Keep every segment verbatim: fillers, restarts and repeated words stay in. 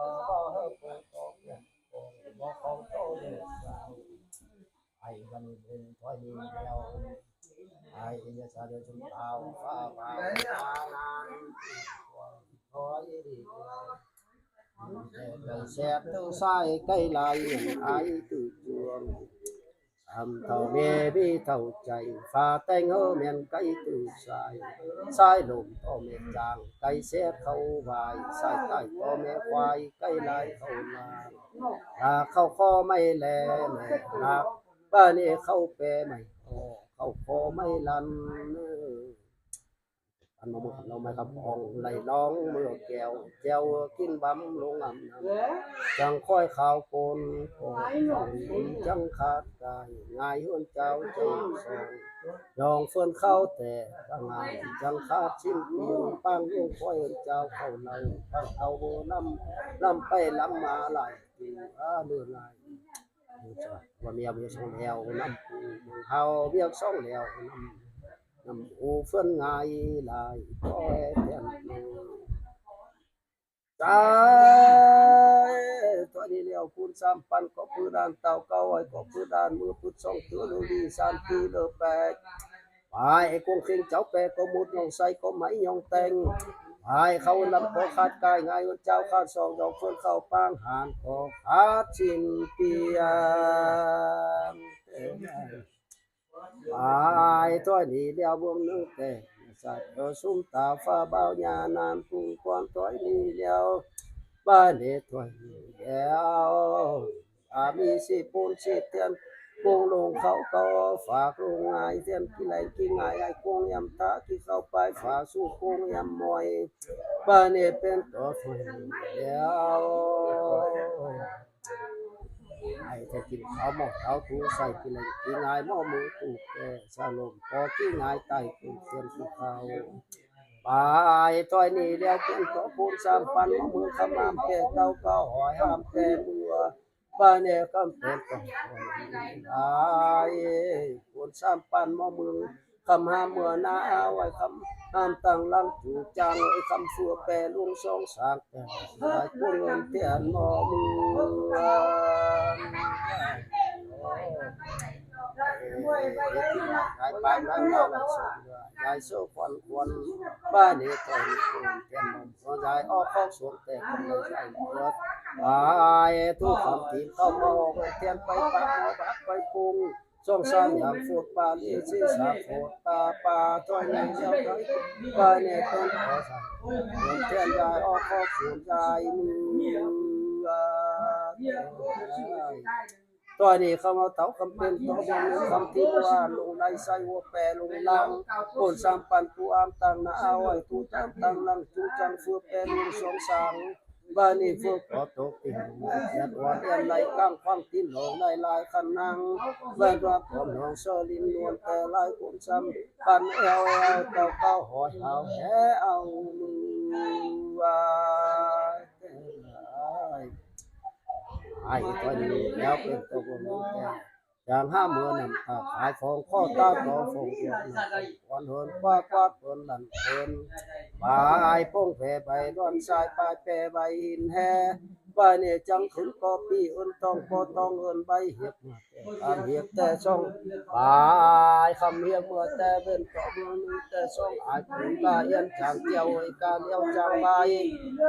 ꞌvạu hảư ꞌpưa tó ꞌviạk ꞌcọ báu khong ꞌtố ꞌlẹo. Ai ꞌvắn ꞌnưng ꞌtoi ꞌnị ꞌlẹo, ai ꞌnhá sa điêu ꞌsúm táo ꞌphạ ꞌváng ꞌmá ꞌnặn, ꞌtoi ꞌnị ꞌlẹo. Đảy sét ꞌtứ sai ꞌcáy lai, ai ꞌtứ chuông. Sắm thảu ꞌmía ꞌmí thảu chaư, ꞌphạ ꞌtếng ꞌhớ ꞌmen ꞌcáy ꞌtứ sai. Sai ꞌlốm tó ꞌmen chang, ꞌcáy sét khảu vai, sai ꞌtái tó ꞌmen khoai, ꞌcáy lai khảu lai. Lả khảu khó ꞌmạy ꞌlé ꞌmẹ, lả ꞌva ꞌnị khảu ꞌpẹ ꞌmạy, ꞌo khảu khó ꞌmạy lăn. Ăn ꞌmá ꞌmự ꞌlống ꞌmạy khắm ong, lai ꞌlống ꞌmưa keo, keo kin bắm ꞌlống ꞌnặm ꞌnặm. Chắng khói khảu ꞌcốn, ꞌcốn chắng khát cai, ꞌngai ꞌhướn chảu chắng song. Dong ꞌphướn khảu ꞌtẹ, ꞌva ꞌngai chắng khát ꞌsịn piu, ꞌpáng ꞌluống khói ꞌhướn chảu khảu lau, ꞌpáng khảu báu ꞌnặm, ꞌnặm pay ꞌnặm ꞌmá lai, ꞌtứ a ꞌlứa lai. ꞌVa ꞌmía ꞌviạk song ꞌlẹo ꞌnặm, ꞌpưa ꞌmướng ꞌháu ꞌviạk song ꞌlẹo ꞌnặm, ꞌnặm ꞌhụ ꞌphướn ꞌngai lai, ꞌtoi ꞌtẹn. Sai, ꞌtoi ꞌnị ꞌlẹo ꞌcốn sam ꞌpăn ꞌcọ ꞌpưa đan tảu ꞌcáu ơi, ꞌcọ ꞌpưa đan ꞌmưa ꞌpưa song ꞌtứ ꞌlứa đi sam ꞌtứ ꞌlứa ꞌpẹ. Ai, ꞌcuông kheng chảu ꞌpẹ ꞌcọ ꞌmút ꞌnhọng sai ꞌcọ ꞌmạy ꞌnhọng ꞌteng. Ai, khảu ꞌnặm ꞌcọ khát cai ꞌngai ꞌhướn chảu khát song, dong ꞌphướn khảu ꞌpáng hán ꞌcọ khát ꞌsịn piu. Ai, ꞌtoi ꞌnị ꞌlẹo ꞌmuôn ꞌnưng ꞌtẹ. Sai ꞌcọ ꞌsúm ta ꞌphạ báu ꞌnhá ꞌnặn ꞌpứng ꞌquám ꞌtoi ꞌnị ꞌlẹo. ꞌVa ꞌnị ꞌtoi ꞌnị ꞌlẹo. A ꞌmí ꞌsịp ꞌpốn ꞌsịp ꞌtiến, ꞌcuông ꞌlống khảu ꞌcọ phák ꞌlống ꞌngai ꞌtiến ꞌkí lai ꞌkí ꞌngai ai ꞌcuông ꞌnhăm ta ꞌkí khảu pay phák sú ꞌcuông ꞌnhăm ꞌmoi. ꞌVa ꞌnị pên tó ꞌtoi ꞌnị ꞌlẹo. Ai ꞌtẹ kin khảu ꞌmo thảu ꞌtú sai ꞌkí lai ꞌkí ꞌngai ꞌmo ꞌmự ꞌtụ ꞌtẹ sa ꞌlốm ꞌcọ ꞌkí ꞌngai ꞌtẹ ꞌtụ ꞌtiến ꞌkí khảu. ꞌVa ꞌtoi ꞌnị ꞌlẹo pên tó ꞌcốn sam ꞌpăn ꞌmo ꞌmự khắm ꞌhăm ꞌtẹ tảu ꞌcọ hỏi ꞌhăm ꞌtẹ ꞌmưa. ꞌVa ꞌnị khắm pên tó ai ꞌcốn sam ꞌpăn ꞌmo ꞌmự khắm ꞌhăm ꞌmưa ꞌná ꞌvạy khắm ꞌhăm ꞌtăng ꞌlăng ꞌchu chăng ơi khắm ꞌphưa ꞌpẹ ꞌlung song sang ꞌtẹ lai ꞌcốn ꞌlưn ꞌtiến ꞌmo ꞌmự. Lai pay ꞌnăng ꞌnạ lai sông ꞌnhá lai sô khuôn khuôn. ꞌVa ꞌnị ꞌtoi ꞌnị ꞌcốn ꞌtiến ꞌmo ꞌmự lai ók khóc sông ꞌtẹ ꞌcốn lai lai ꞌmưa. Ai ꞌtú khắm tin khảu ꞌmo ꞌcốn ꞌtiến pay pák ꞌmo bác pay ꞌpung. Song sam ꞌnhắng phút ꞌpa ꞌlị ꞌsịn sa phút ꞌpa ꞌpa ꞌtoi ꞌnị ꞌlẹo ꞌtoi. ꞌVa ꞌnị ꞌcốn khảu sa ꞌcốn ꞌtiến lai ók khóc sông lai ꞌmự. ꞌToi ꞌnị khắm au tảu khắm pên tó ꞌmướng khắm ꞌtí ꞌmưa ꞌlung lai sai ꞌhua ꞌpẹ ꞌlung ꞌláng. ꞌCốn sam ꞌpăn ꞌtú ám ꞌtăng ꞌnạ ꞌvạy ꞌtú ám ꞌtăng ꞌlăng ꞌchu chăng ꞌphưa ꞌpẹ ꞌlung song sang. ꞌVa ꞌnị ꞌphưa ꞌcọ tốc kin ꞌdệt ꞌhọt ꞌen lai ꞌcáng ꞌquám tin lông lai lai khăn ꞌnăng. ꞌVa ꞌva pom ꞌnọng ꞌsớ ꞌlịn ꞌluôn ꞌtẹ lai ꞌcốn sam ꞌpăn eo eo tảu ꞌcáu hỏi hảu hé au ꞌmự ꞌva. Ai ꞌtoi ꞌnị ꞌlẹo pên tó ꞌmướng ꞌtẹ. Chang hák ꞌmưa ꞌnặm ta khai phông khó ta tó phông ꞌuôn ꞌnặm ꞌuôn hớn ꞌquá ꞌquá ꞌpớn lăn ꞌpớn. Pay ꞌpông phe pay ꞌluôn sai pay phe pay hin hé. Pay ꞌnị chắng khửn ꞌcọ pi ơn tong ꞌcọ tong ơn pay hiệp ꞌmưa ꞌtẹ. Ăn hiệp ꞌtẹ song. Pay khắm hiệp ꞌmưa ꞌtẹ bên ꞌcọ ꞌmướng ꞌnưng ꞌtẹ song ai khửn ta yên chang kiêu ơi ca liêu chang pay.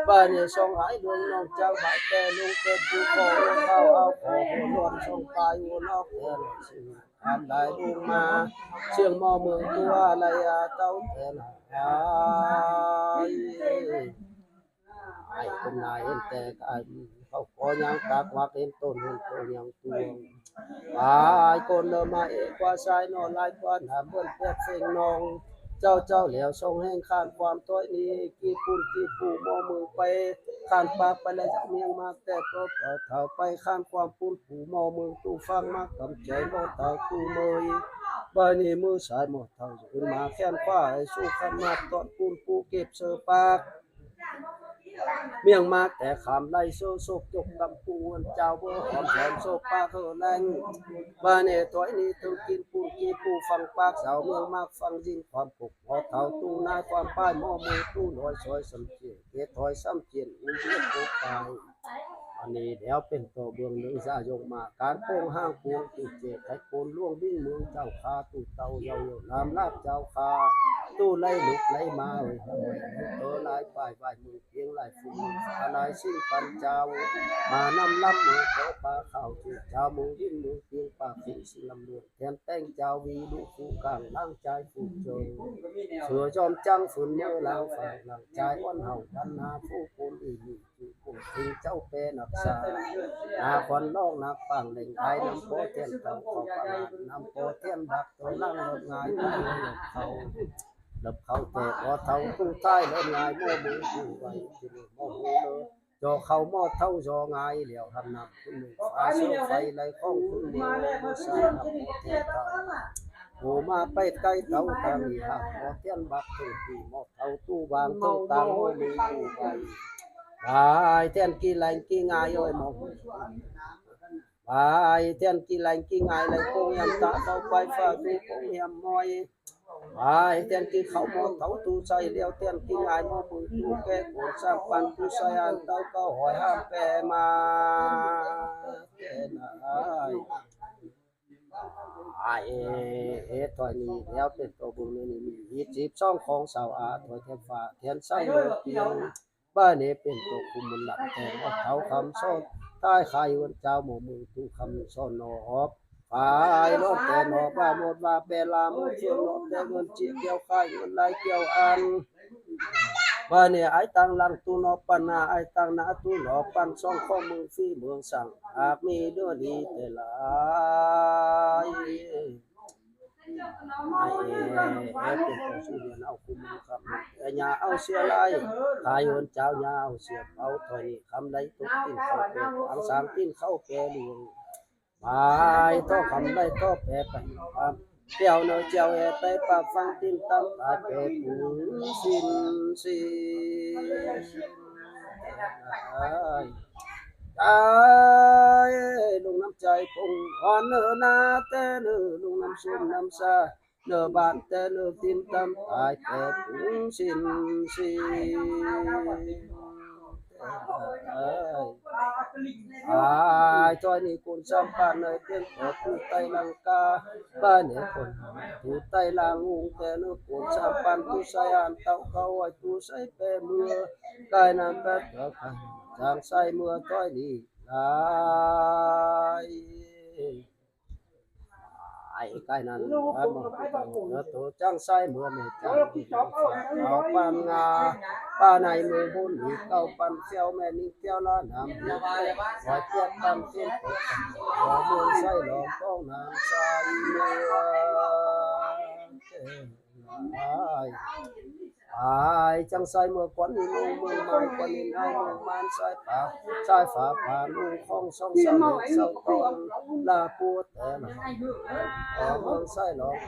Pay ꞌnị song ai ꞌluống ꞌnọng chang pay ꞌtẹ ꞌluống ꞌtẹ pu ꞌcọ ꞌluống khảu au khảu ꞌluống song pay ꞌluống ꞌnọng ꞌtẹ ꞌnọng sing. Ăn lai ꞌluống ꞌmá siêng ꞌmo ꞌmướng ꞌtúa lai a tảu ꞌtẹ ꞌnọng. Ai, ai ꞌcốn ꞌnai hên ꞌtẹ ai khảu ꞌcọ ꞌnhắng tắc ꞌmặc hên ꞌtôn hên ꞌtôn ꞌnhắng tuông. Ai ꞌcốn ꞌnớ ꞌmá ꞌhế ꞌquá ꞌsái ꞌnọ lai ꞌquá nả ꞌmướng ꞌpẹt ꞌpheng ꞌnọng. Chảu chảu lẻo song ꞌhéng ꞌkhặn ꞌquám ꞌtoi ꞌnị, ꞌkí ꞌpun ꞌkí pu ꞌmo ꞌmự pay, ꞌkhặn ꞌpặc pay lai dạk ꞌmiếng ꞌmặc té ꞌtố ꞌtạu thảu pay ꞌkhặn ꞌquám ꞌpun pu ꞌmo ꞌmự ꞌtú ꞌphắng ꞌmặc cắm chaư ꞌmo thảu ꞌtú ꞌmơi. Báu ꞌnị ꞌmự sai ꞌmo thảu dú ꞌmá ꞌkhén ꞌquá ꞌhại sú ꞌkhặn ꞌmặc ꞌtọn ꞌpun pu kếp ꞌsớ ꞌpặc ꞌmiếng ꞌmặc té khảm lai ꞌsớ sốp chốc cắm ꞌpú ꞌhướn chảu báu hỏm hỏm sốp ꞌpặc ꞌhớ ꞌlẹng. Báu ꞌnị ꞌtoi ꞌnị ꞌtứ kin ꞌpun kin ꞌpú ꞌphắng ꞌpặc dao ꞌmiếng ꞌmặc ꞌphắng ꞌdịn ꞌquám cốc ꞌmo thảu ꞌtú ꞌnái ꞌquám ꞌpái ꞌmo ꞌmự ꞌtú ꞌnọi soi săm ꞌchiến, ꞌkế thoi săm ꞌchiến ú ꞌviạk ꞌcốc tai. Báu ꞌnị đéo pên ꞌto ꞌmướng ꞌnưng da dông ꞌmá cán ꞌpông ꞌháng cuông ꞌtụ ꞌchế khay ꞌcốn ꞌluống ꞌvinh ꞌmướng chảu khá ꞌtụ tảu dau dau ꞌnăm ꞌlạp chảu khá ꞌtụ ꞌlạy lục ꞌlạy ꞌmá ới. ꞌTớ lai pay ꞌvạy ꞌmướng ꞌpiếng lai phung ꞌmướng phả lai ꞌsịn păn chảu ꞌmá ꞌnăm ꞌlắm ꞌmướng ꞌtớ pá khảu ꞌchư chảu ꞌmướng ꞌvinh ꞌmướng ꞌpiếng pá khửn ꞌsịn ꞌlắm ꞌluống then ꞌteng chảu ꞌví ꞌlụk phủ cang ꞌláng chai phủ châu. Sửa dom chắng phưn ꞌmớ ꞌláng phang ꞌláng chai ón hảư căn ꞌná phủ ꞌcốn đi đi. Phủ ꞌcốn thính chảu pé ꞌnặp sa ꞌná khuôn ꞌlóng ꞌnặp pang lêng ái ꞌnăm ꞌpó thiện thảu khảu pang ꞌnặn ꞌnăm ꞌpó thiện bác tô ꞌláng lợp ngai ꞌpá ꞌlợp khảu. Lợp khảu ꞌtẹ bó thảu ꞌtú thái lợp ngai ꞌmo ꞌmướng ꞌpú ꞌvạy ꞌchư ꞌmo hú ꞌnớ. Dọ khảu ꞌmo thảu dọ ngai lẻo hăn ꞌnặm ꞌcốn ꞌmướng phá siêu phay lai khong ꞌcốn ꞌmướng ꞌmướng sai ꞌnặp ꞌpó thiện thảu. Hô ꞌmá pay cay thảu ta ꞌnị hák ꞌpó thiện bác thử ꞌtí ꞌmo thảu ꞌtú bang thảu tang ꞌmo ꞌmướng ꞌpú ꞌvạy. Bái thiện ꞌkí leng ꞌkí ngai ơi ꞌmo. Bái thiện ꞌkí leng ꞌkí ngai lai ꞌcốn hiêm ta thảu pay phả ꞌtú ꞌcốn hiêm ꞌmoi. Bái thiện ꞌkí khảu ꞌmo thảu ꞌtú sai lẻo thiện ꞌkí ngai ꞌmo ꞌmướng ꞌtú ké cốn sam păn ꞌtú sai ăn tảu ꞌcọ hỏi hăm pé ꞌmá. Ké ꞌnai. Ai, ê, ê, ꞌtoi ꞌnị lẻo pên ꞌto ꞌmướng ꞌnị ꞌnị ꞌmí ꞌhịt síp song khong sau a, ꞌtoi thiện phả thiện sai ꞌmướng ꞌpiếng. Báu ꞌnị pên ꞌto khum mưn lăm ꞌtẹ ꞌmo thảu khăm son, ꞌtái khai ꞌhướn chảu ꞌmo ꞌmướng ꞌtú khăm son ꞌnọ óp. Phái ꞌlón ꞌtẹ ꞌnọ ꞌva ꞌmột ꞌva pé ꞌlam ꞌmột ꞌsốn ꞌnọ ꞌtẹ ꞌngớn ꞌchí kiêu khai ꞌngớn lai kiêu ăn. Báu ꞌnị ải tang lăng ꞌtú ꞌnọ păn ꞌna, ải tang ꞌna ꞌtú ꞌnọ păn song khong ꞌmướng ꞌphí ꞌmướng săng, ác ꞌmí ꞌnớ đi ꞌtẹ lai. Ai, ê, ê, pên ꞌto sú ꞌnhá au khum mưn khăm, ê, ꞌnhá au sia lai, khai ꞌhướn chảu ꞌnhá au sia, au ꞌtoi ꞌnị khăm đảy tốc tin khảu pé, ꞌváng sáng tin khảu pé ꞌluống. Bái ꞌto khăm đảy ꞌto pé pay, khăm pẻo ꞌnớ chẻo ê pay pák ꞌphắng tin tăm tai pé pú ꞌsịn ꞌsịn. Ai, ai, ꞌlung ꞌnăm chai pông hon ꞌnớ ꞌná té ꞌnớ ꞌlung ꞌnăm sum ꞌnăm sa ꞌnớ bản té ꞌnớ tin tăm tai pé pú ꞌsịn ꞌsịn. Ai, ꞌtoi ꞌnị cốn sam păn ꞌnớ ꞌtiến ꞌtố ꞌtụ ꞌtay lăng ca, báu ꞌnị cốn ꞌtụ ꞌtay lăng ung té ꞌnớ cốn sam păn ꞌtụ sai ăn tảu ꞌcọ ꞌhọi ꞌtụ sai pé ꞌmưa, cai ꞌnặn pé ꞌtọ cai chắng sai ꞌmưa ꞌtoi ꞌnị lai. Ai, cai ꞌnặn ꞌmá ꞌmá ꞌtố chắng sai ꞌmưa ꞌmá chắng ꞌmưa ꞌphạ ꞌcọ păn ꞌnga, ꞌpá ꞌnị ꞌmưa ꞌbôn ꞌnị ꞌcọ păn phiêu ꞌmá ꞌnị phiêu ꞌlạ ꞌnặm ꞌnị, ꞌhọi ꞌpiết păn phiên ꞌcọ păn ꞌmưa ꞌmướng sai lỏng ꞌcóng ꞌnặm sai ꞌmưa. Ai, ai, chắng sai ꞌmưa ꞌquắn ꞌnị ꞌmướng ꞌmướng ꞌmán ꞌquắn ꞌnị ꞌngai ꞌmướng ꞌmán sai phả, sai phả phả ꞌlung khong song sau sau tong la pu té ꞌnặm. Ơ, ꞌmướng sai lỏng